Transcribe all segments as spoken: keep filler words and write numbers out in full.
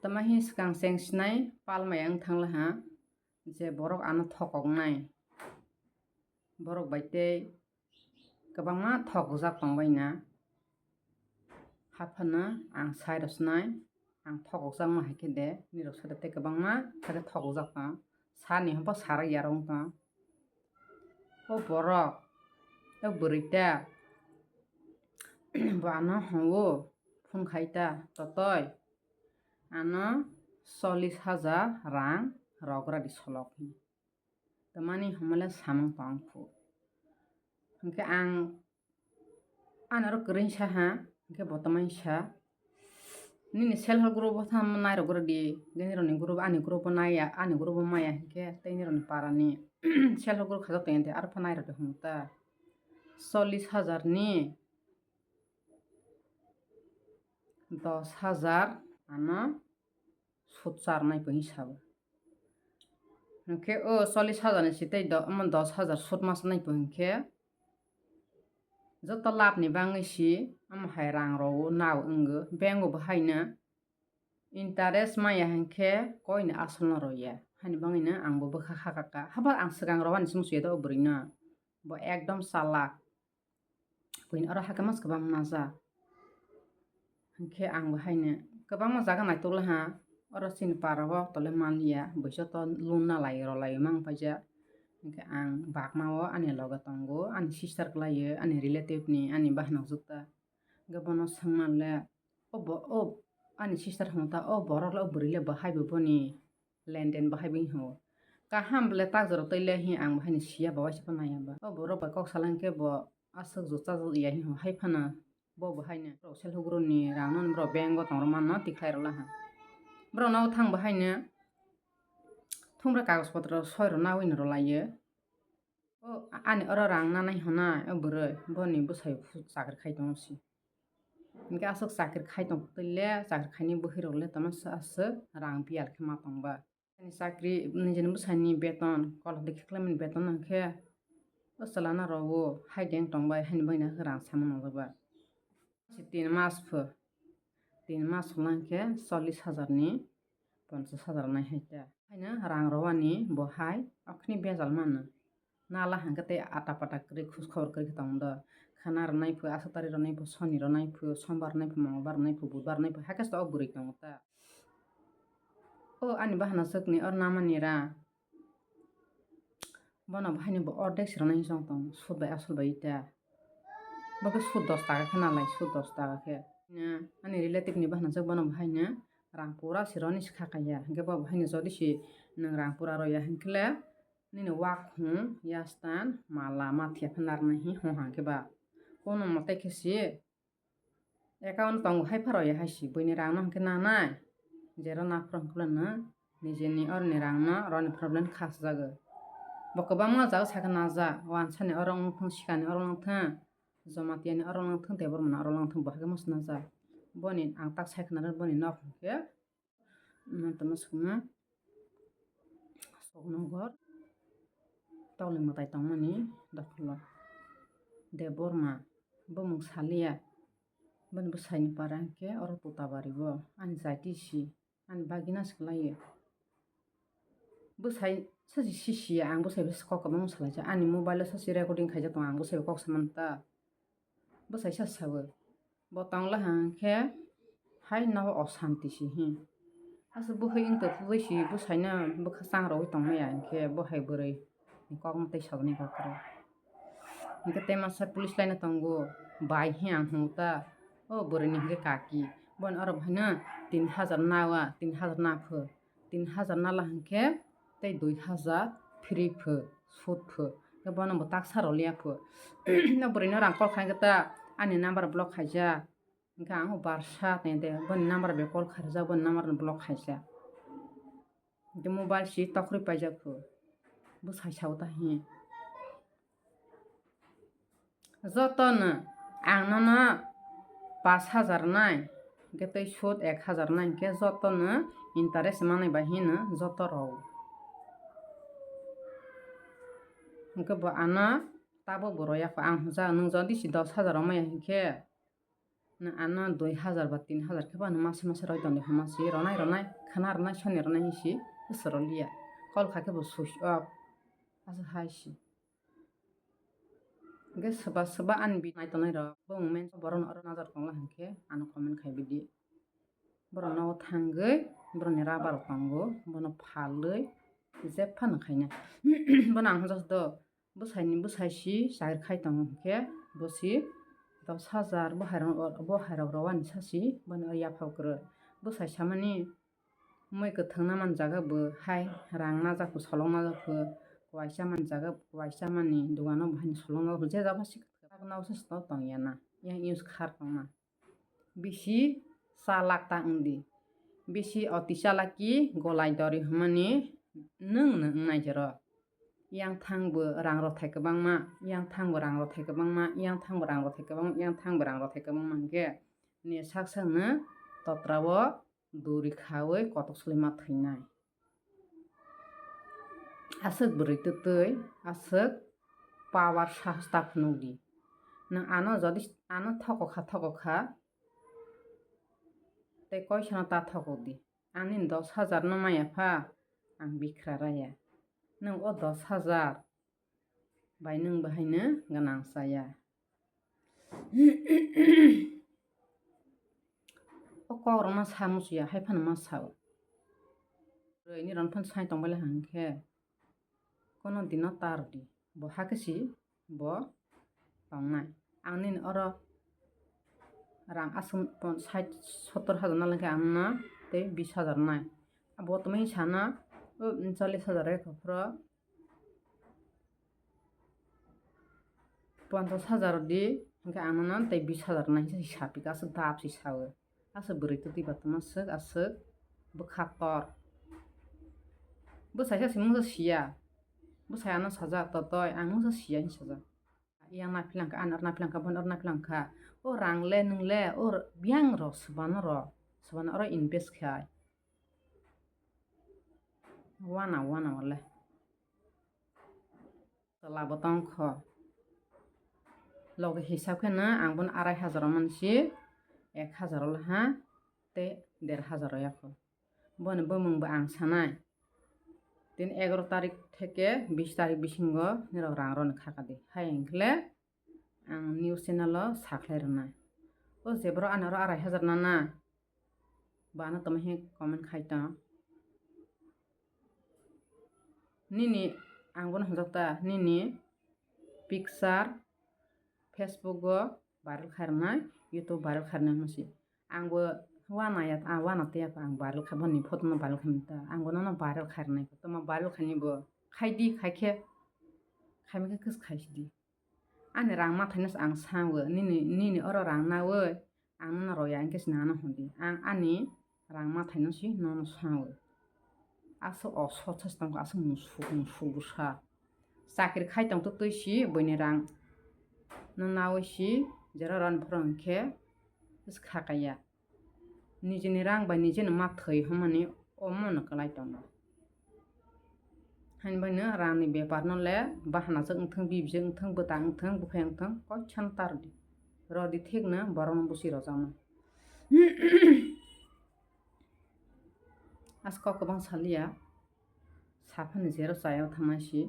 Tama hi swkang cheng sinai palmaya wng thangla ha, je borok ano thokoknai. Borok bai tei kwbangma thokjak tongbaina. Haphano ang sai rw sinai, ang thokokjakma hai khe de, nirok sade tei kwbangma khe thokokjak tong. Sani hwnba sarak yarok wng tong. O borok, o bwrwi ta, bo ano hwngo, phone khai ta, totoi, ano chollish hajar rang rogra di solok hi. Tamani hwnmale samung tong phu. Hwnkhe ang Ani oro kwrwi sa ha, hwnkhe bo tamai sa. Nini self help group o tamo nairok gra di, nini rokni group, ani group o naiya, ani group o maya, hwnkhe tei nini rokni para ni self help group khajak tong ya de, aro pha nairok de hwn ta. Chollish hajar ni dos hajar ano sut charnai bo hinwi sabo. Hwnkhe o chollish hajar ni sitei do-, omo dos hajar sut ma chanai bo hwnkhe joto labh ni bangwi si omo hai rang rw o nao wngo, bank o bo haino interest maya hwnkhe koino asol no rw ya, haini bangwi no ang bo bwkha kha kha kha. Habar ang swkang rw ani se muchung ya do o bwrwi no, bo ekdom chalak. Buini oro hakhe mas kwbang najak. Hwnkhe ang bo haino kwbangma jaga naitukla ha. Oro chini para o tole manliya, buiso to lun nalai rwlai mang paijak. Hwnkhe ang bakma o ani loge tongo, ani sister kwlai o, ani relative ni, ani bahanok jukta. Hwnkhe bono swngmanle, o bo-, o ani sister hwnta, o borok le, o bwrwi le bo hai bo boni lenden bo hai bo hinwi hwngo. Kaham bwle tak jora twi le hinwi ang bo haino siya, bo waisa pha naiya ba. O borok bai kok sala hwnkhe bo aswk jotsa ya hinwi hai phano bo bo haino borok self help group ni rang no borok bank o tong rw mano tikhlai rwla ha. Borok no thang bo haino thumra kagoj potro soi rw nawi no rwlai o. O ani oro rang nanai hwnai o bwrwi boni bwsai chakri khai tongo si. Hwnkhe aswk chakri khai tong twi le chakri khaini bwkhwi rok le tamo aswk rang biyal khe ma tong ba. Ani chakri, nijini bwsani beton, kolok dikhe khlaimani beton hwnkhe, o chwla no rw o, hai deng tong bai, haini bagwi no rang sama nangjak ba. Tin mas pho, tin mas pho lang khe chollish hajar ni ponchash hajar nai hai ta. Haino rang rw ani bo hai, okhini bejal mano. Nala hwnkhe tei ata pata kwrwi, khus khobor kwrwi khe tongo do. Khana rwnai pho, aswk tari rwnai pho, soni rwnai pho, sombar rwnai pho, mongolbar rwnai pho, budbar rwnai pho, hakhe se o bwrwi tongo ta. O ani bahanajwkni oro namani ra. Bono bo haino bo ordek se rwnai chong tongo, sut bai asol bai ta. Bo khe sut dos taka khe nalai, sut dos taka khe. Ani relative ni bahanajwk bono bo haino rang pura se rwni se kha kaiya. Hwnkhe bo bo haino jodi se nwng rang pura rwya hwnkhe le, nini wakhung, yastan, mala, mathiya pha narwknai hi hwnka hwnkhe ba. Kono mote khe si account tongo hai pharo ya hai si, buini rang no hwnkhe nanai. Jero naphro hwnkhe no nijeni oroni rang no roni problem khasjago. Bo kwbangma jaga sakhe najak, wansani oro wngthung, sikani oro wngthung, Jamatia ni oro wngthung, Debbarma ni oro wngthung, bo hakhe muchunajak. Boni ang tak sai khna rw boni nok hwnkhe. Tamo swkma Soknogor tokni mwtai tongmani dopholo Debbarma bumung saliya, bini bwsaini para hwnkhe oro Tutabari o ani jaiti si, ani bagina se kwlaiyo. Bwsai sachi sisiya, ang bwsai bai kok kwbangma salaijak, ani mobile o sachi recording khaijak tongo, ang bwsai bai kok samani ta. Bwsai sa sabo, bo tongla hwnkhe hai nogo osanti se hi. Aswk bwkhwi wng tongthokgwi si bwsaino bwkha chang rogwi tongmaya hwnkhe bo hai bwrwi ni kok mwtai saboni kok kwrwi. Hwnkhe tei masa police laino tongo bai hi ang hwngo ta, o bwrwini hwnkhe kaki. Bono oro bo haino tin hajar nawa, tin hajar naphu. Tin hajar nala hwnkhe tei dui hajar free pho, sud pho. Khe bono bo taksa rw liya pho. No bwrwino rang call khai khe ta ani number block khaijak. Hwnkhe ang o barsa tong de, boni number bai call khaijak, boni number no block khaijak. Hwnkhe mobile si tokhorwi paijak pho. Bwsai sao ta hi. Jotono ang nono pash hajar nai, hwnkhe tei sud ek hajar nai, hwnkhe jotono interest manwi bai hino joto rw. Hwnkhe bo ano tabuk bo rw ya kho, ang hwnjak nwng jodi si dos hajar rw maya hwnkhe, Nwng ano dui hazar ba tin hazar khe bo ano masa masa roi tongdi hwnma si, ronai ronai, khna ronai, soni ronai hinsi, swrwk liya. Call kha khe bo switch off, aswk hai si. Hwnkhe swba swba ani video nai tongnai rok, bo moment borok no oro najar tongla hwnkhe ano comment khai bidi. Borok nogo thangwi borokni rubber rok tongo, bono phalwi jephano khaina. Bono ang hwnjak do, bwsaini bwsai si chakri khai tongo hwnkhe bo si dos hajar, bo hairok, bo hairok rowani sa si, bono yapha kwrwi. Bwsai samani mui kwthwngna man jaga bo hai rang najak bo, solong najak bo, kuaisa man jaga bo, kuaisa mani dogano bo haino solong najak bo, je jaba si kwthwng nao se tong ya na, yang use khar tongma. Bisi chalak ta wngdi. Bisi oti chalaki golai dori hwnmani nwng no wngnai jero. Yang thang bo rang rok thai kwbangma, yang thang bo rang rok thai kwbangma, yang thang bo rang rok thai kwbangma, yang thang bo rang rok thai kwbangma hwnkhe ni sak sak no totra o duri khawi kotok suli ma thwinai. Aswk bwrwi twtwi, aswk power sahos ta phunukdi. Nwng ano jodi ano thokokha, thokokha, tei koisano ta thokokdi. Ang nini dos hajar no maya pha, ang bikra raya. Nwng o dos hajar bai nwng bahaino gwnang chaya. O kokrokno sa musuya, hai phano ma sao. Bwrwini rwng phano sai tongbaile hwnkhe, kono dino ta rwdi, bo hakhe si bo tongnai. Ang nini oro rang aswk pon-, sait sottor hajar nalangkhe ang no tei bis hajar nai. Abo tongmani sana, o, challis hajar ekha phro. Ponchas hajar di, hwnkhe ang nono tei bis hajar nai hinwi sapikha, aswk dap si sao. Aswk bwrwi twtwi ba tongma swk, aswk bwkha tor. Bwsai sa si mungsa siya. Bwsai ano sajak, totoi, ang mungsa siya hinwi sajak. Yang naphilangkha, ano naphilangkha, bono naphilangkha. O rang le, nwng le, o biyang rw, swbano rw, swbano oro invest khai. Wana, wana wale. Tola bo tong kho. Logi hisab khe no ang bono arai hajar o mansi, ek hajar o laha tei der hajar o yakho. Boni bumung bo ang sanai. Tini egaroh tarik theke bish tarik bisingo nirok rang rwna kha kha di. Hai hwnkhe le ang news channel o sakhlai rwnai. O je borok ani oro arai hajar nana, bo ano tongma hwnwi comment khai tong. Nini, ang bono hwnjak ta, nini picture Facebook o viral khai rwnai, YouTube viral khai rwnai hwnsi. Ang bo wana ya, ah, wana tei ya ang viral khai, boni photo no viral khai ta. Ang bono no viral khai rwnai, tongma viral khai ni bo khai di, khai khe, khai ma khe kwchwk khai si di. Ani rang mathaino se ang sango, nini, nini oro rang naui ang nono roya hwnkhe se nang ano hwn di. Ang ani rang mathaino se nono sango. Aswk o sotsa se tongkha, aswk musuk, musuk bwsa. Chakri khai tongtwtwi si buini rang no naui si jera rani phoro hwnkhe se kha kaiya. Nijini rang bai nijini ma thwi hwnmani omo no kwlai tongo. Haini baino rangni bepar no le bahanajak wngthang, bibijak wngthang, bwta wngthang, buphai wngthang, koichano ta rwdi. Rwdi thikno borokno busi rwjaknai. As kok kwbang saliya, saphani jero chaya thangnai si.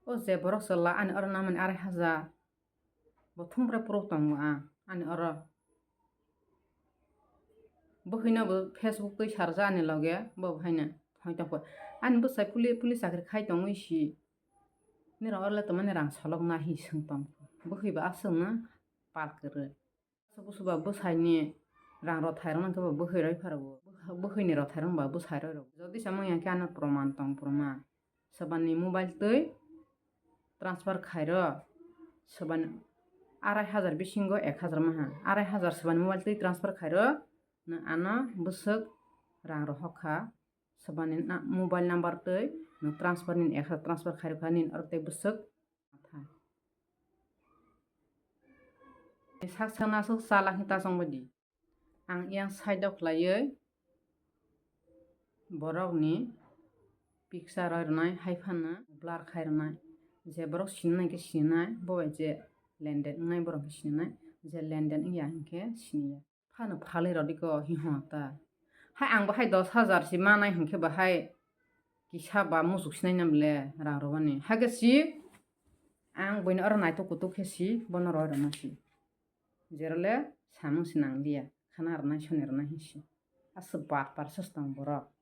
O je borok chwla ani oro namani arai hajar. Bo thumbre phuru tongo ang ani oro. Bwkhwino bo Facebook twi sarjak ani loge, bo bo haino thoi tongkha. Ani bwsai puli-, police chakri khai tongwi si. Nirok oro le tongmani rang solok na hi swng tong. Bwkhwi bo aswkno pal kwrwi. Aswk busu ba bwsaini rang rw thairok nang khe bo bwkhwi roi pharo bo. Bwkha-, bwkhwini rw thairok ba bwsai roi rw. Jodi samung yang khe ano proman tong proman. Swbani mobile twi transfer khairo, swbani arai hajar bisingo ek hajar maha, arai hajar swbani mobile twi transfer khairo, nwng ano bwswk rang rohor kha, swbani na-, mobile number twi nwng transfer nini ek hajar transfer khairo kha nini oro tei bwswk mathai. Sak sakna aswk chalak hita chongbaidi. Ang yang side o khlaiwi borokni picture roi rwnai, hai phano blur khai rwnai. Je borok sinina hwnkhe sininai, bo bai je lendek wngnai borok hwnkhe sininai. Je lenden wngya hinkhe siniya. Phano phalwi rwdi ko hi hwn ta. Hai ang bo hai dos hajar si manai hinkhe bo hai kisa ba muchuk sinai nam le rang rwmani. Hakhe si ang buino oro naitok kutuk khe si bono roi rwma si. Jerole samung si nang liya. Khana rwnai soni rwnai hi si. Aswk bar par sos tong borok.